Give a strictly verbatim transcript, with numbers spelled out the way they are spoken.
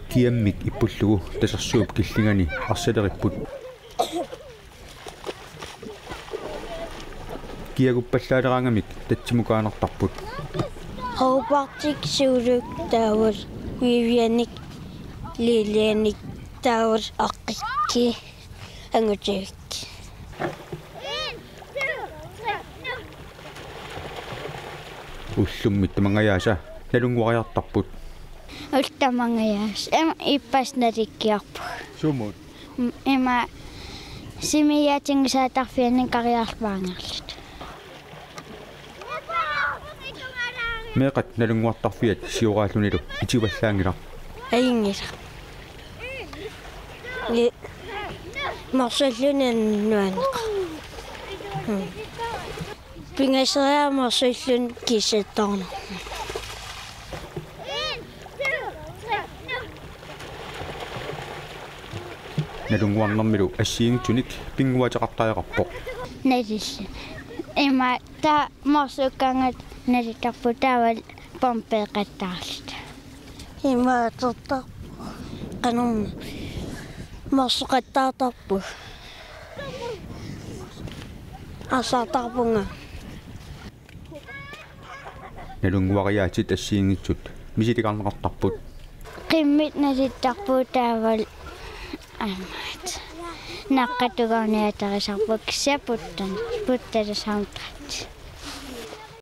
Kiammik ippullugu Tasersuup killingani arsaleripput. Kiaguppallaaleraangamik tatsimukaannartarput. Robertik, Suuluk taavalu Vivianik, Lilianik taavalu Aqqikki Angutivik. Ullummi tamangajaasa nalunnguariartarput. Ullut tamangajaasa. Em, ippassaq nalikkiarpugut. Sumut? M-, ima simiatingisaatarfiani kariarluaangerlut. Meeqqat nalunnguartarfiat sioraallunilu itivallaanngilaq. Ajunngilaq. Ni morsulluni nuanneq. Hmm. Pingasoriarlugu morsulluni kissittoorneq. Nalunnguarnermilu assigiinngitsunik pinnguaateqartariaqarpoq. Nalilluni. Ima taava morsuukkaangat nalittarput taavalu pompeeqattaarluta. Ima torta. Qanum morsuqattaartarput. Arsartarpunga. Nalunnguariaatsit assigiinngitsut misiligarneqartarput. Qimmit nalittarput taavalu aamma. Naqqatugorniatarisarput kisianni puttan, puttalusaamtrat.